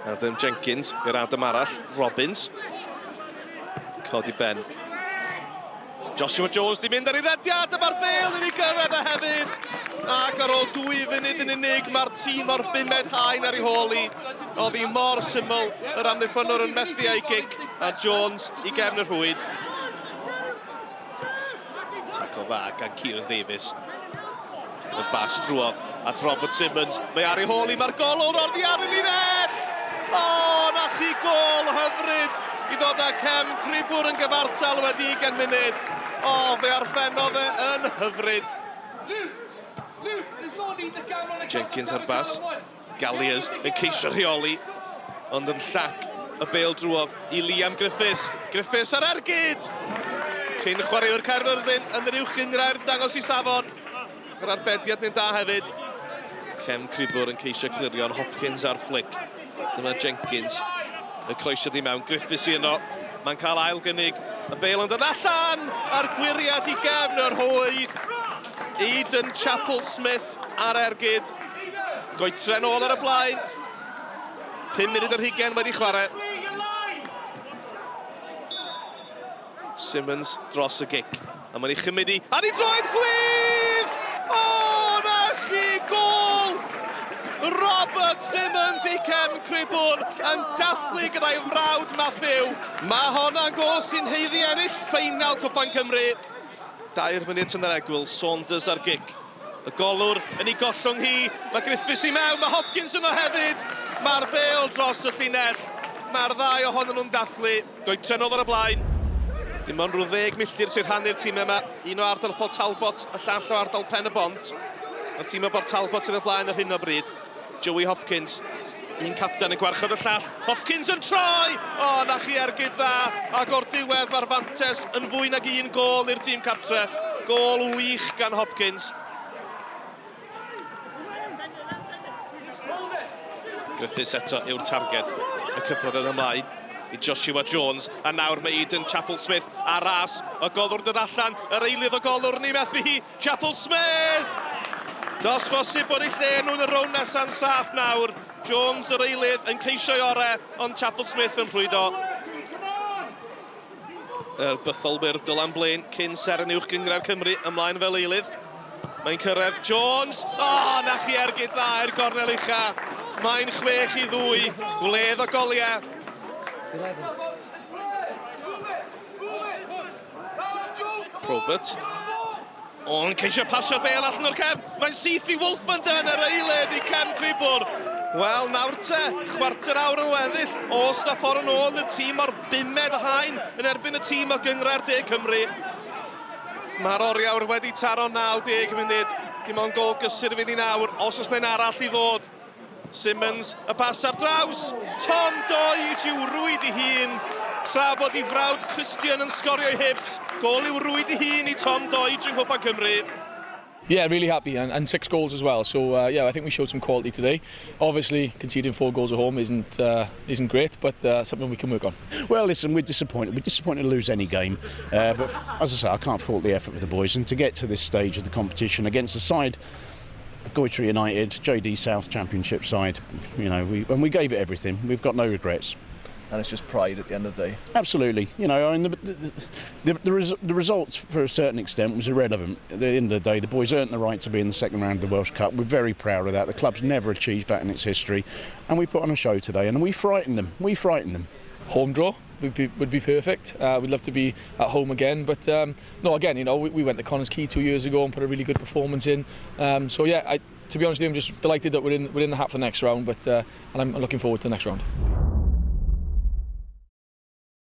Adam Jenkins i'r Adam arall, Robbins. Codi ben. Joshua Jones di mynd ar ei rediad, a mae'r bel yn ei gyrraedd e hefyd. Ac ar ôl 2 funud yn unig, mae'r tîm o'r bumed haen ar ei hôl i. Oedd hi mor syml, yr amddiffynnwr yn methu â'i gic, a Jones i gefn y rhwyd. Tacl dda gan Kieran Davies. Y bas drwodd at Robert Simmons. Mae ar ei hôl i, mae'r golwr oddi ar y linell! O, na chi gôl hyfryd i ddod â Cefn Cribwr yn gyfartal wedi 20 munud. O, fe orffennodd e yn hyfryd. Jenkins ar bas. Galliers yn ceisio rheoli, ond yn llac y bêl drwodd i Liam Griffiths. Griffiths ar ergyd! Cyn chwaraewr Caerfyrddin yn yr uwch gynghrair dangos i safon. Yr arbediad ni'n da hefyd. Cem Cribwr yn ceisio clirio, ond Hopkins ar flic. Dyma Jenkins. Y croesiad i mewn, Griffiths i yno. Mae'n cael ail gynnig. Y bêl yn dod allan! A'r gwyriad i gefn yr rhwyd. Eden Chapel-Smith ar ergyd. Goetren ôl ar y blaen. 5 munud ar hugen wedi chwarae. Simmons dros y gic. A mae'n ei chymryd i... Ar ei droed chwith! O, na chi gôl! Robert Simmons i Cefn Cribwr yn dathlu gyda'i frawd Matthew. Mae honna'n gôl sy'n haeddu ennill ffeinal Cwpan Cymru. Dair munud yn yr egwyl, Saunders ar gic. Y golwr yn ei gollwng hi. Mae Griffiths i mewn, mae Hopkins yno hefyd. Mae'r bêl dros y llinell. Mae'r ddau ohonyn nhw'n dathlu. Goetren ôl ar y blaen. Dim ond rhyw ddeg milltir sy'n rhannu'r tîmau yma. Un o ardal Port Talbot, y llall o ardal Pen y Bont. Mae'r tîm o Bort Talbot sydd ar y blaen ar hyn o bryd. Joey Hopkins, un capten yn gwarchod y llall. Hopkins yn troi! O, na chi ergyd dda! Ac o'r diwedd mae'r fantes yn fwy nag un gôl i'r tîm cartre. Gôl wych gan Hopkins. Griffiths eto yw'r targed. Y cyffrodd yn ymlaen i Joshua Jones. A nawr mae Eden Chapel-Smith ar ras. Y golwr dod allan. Yr eilydd o golwr ni methu hi. Chapel-Smith! Dos bosib bod eu lle nhw'n y rownd nesa'n saff nawr. Jones yr eilydd yn ceisio'i orau, ond Chapel-Smith yn rhwydo. Yr bytholwyr Dylan Blaine cyn seren uwch gynghrair Cymru ymlaen fel eilydd. Mae'n cyrraedd Jones. O, oh, na chi ergyd dda i'r gornel ucha. Mae'n 6-2. Gwledd o goliau. Probert. O'n ceisio pasio'r bêl allan o'r cefn. Mae'n syth i Wolfenden yr eilydd i Cefn Cribwr. Wel, nawr te, chwarter awr yn weddill. Os na ffordd yn ôl i'r tîm o'r bumed haen yn erbyn y tîm o Gynghrair De Cymru. Mae'r oriawr wedi taro 90 munud. Dim ond gôl gysur fydd hi nawr, os oes 'na un arall i ddod. Simmons, y pas ar draws! Tom Doige i'w rwyd ei hun, tra bod ei frawd Christian yn sgorio i Hibs. Gôl i'w rwyd ei hun i Tom Doige yng Nghwpan Cymru. Yeah, really happy and six goals as well. So yeah, I think we showed some quality today. Obviously, conceding four goals at home isn't great, but something we can work on. Well, listen, we're disappointed. We're disappointed to lose any game, but as I say, I can't fault the effort of the boys. And to get to this stage of the competition against a side Goytre United, JD South Championship side, and we gave it everything. We've got no regrets. And it's just pride at the end of the day. Absolutely. I mean, the results for a certain extent was irrelevant. At the end of the day, the boys earned the right to be in the second round of the Welsh Cup. We're very proud of that. The club's never achieved that in its history. And we put on a show today, and we frightened them. We frightened them. Home draw would be perfect. We'd love to be at home again, but no, again, we went to Connah's Quay 2 years ago and put a really good performance in. So yeah, to be honest with you, I'm just delighted that we're in the hat for the next round, but and I'm looking forward to the next round.